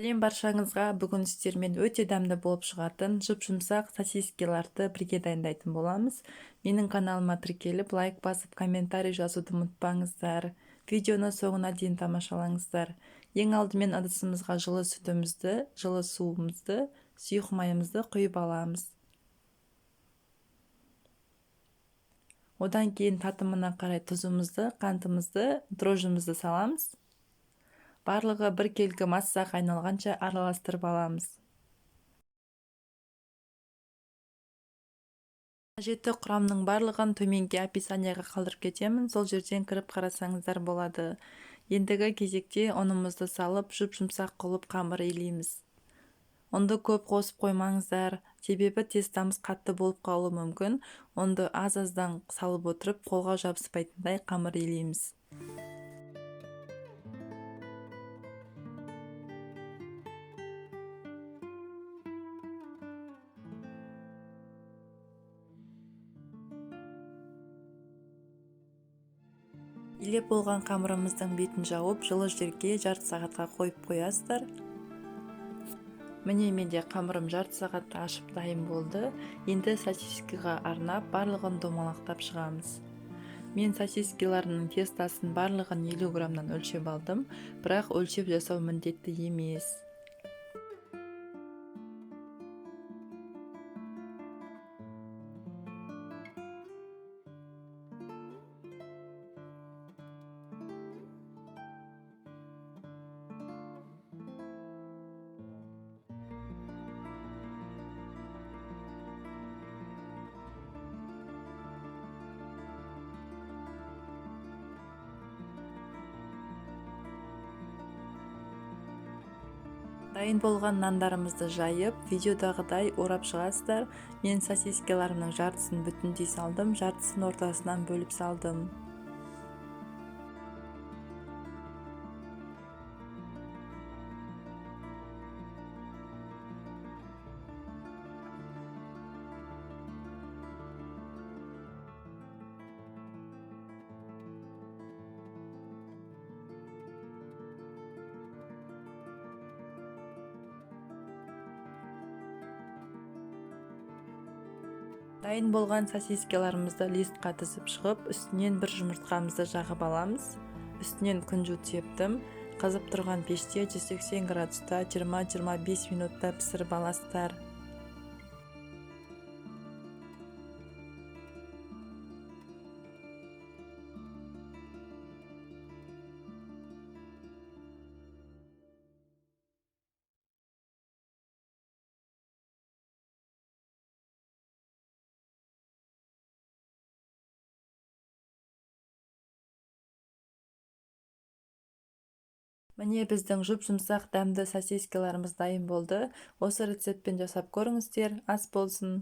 Сәлем баршаңызға! Бүгін сіздермен өте дәмді болып шығатын жұп-жұмсақ сосискиларды бірге дайындайтын боламыз. Менің каналыма тіркеліп, лайк басып, комментарий жазуды ұмытпаңыздар. Видеоны соңына дейін тамашалаңыздар. Ең алдымен ыдысымызға жылы сүтімізді, жылы суымызды, сұйық майымызды құйып аламыз. Одан кейін татымына қарай тұзымызды, қантымызды, дрожжымызды саламыз. Барлығы біркелкі массаға айналғанша араластырып аламыз. Қажетті құрамның барлығын төменгі описанияға қалдырып кетемін, сол жерден кіріп қарасаңыздар болады. Ендігі кезекте ұнымызды салып, жұп-жұмсақ қылып қамыр илейміз. Ұнды көп қосып қоймаңыздар, себебі тестамыз қатты болып қалуы мүмкін. Ұнды аз-аздан салып отырып, қолға жабыспайтындай қамыр илейміз. Илеп болған қамырымыздың бетін жауып, жылы жерге жарты сағатқа қойып қоясыздар. Міне, менде қамырым жарты сағатта ашып дайын болды. Енді сосискаға арнап барлығын домалақтап шығамыз. Мен сосискаларының тестасын барлығын 50 граммнан өлшеп алдым, бірақ өлшеп жасау міндетті емес. Дайын болған нандарымызды жайып, видеодағыдай орап шығасыздар. Мен сосискаларымның жартысын бүтіндей салдым, жартысын ортасынан бөліп салдым. Дайын болған сосискаларымызды листқа тізіп шығып, үстінен бір жұмыртқамызды жағып аламыз. Үстінен күнжіт септім. Қызып тұрған пеште 180 градуста 20-25 минутта пісіріп аласыздар. Міне, біздің жұп-жұмсақ дәмді сосискаларымыз дайын болды. Осы рецептпен жасап көріңіздер. Ас болсын.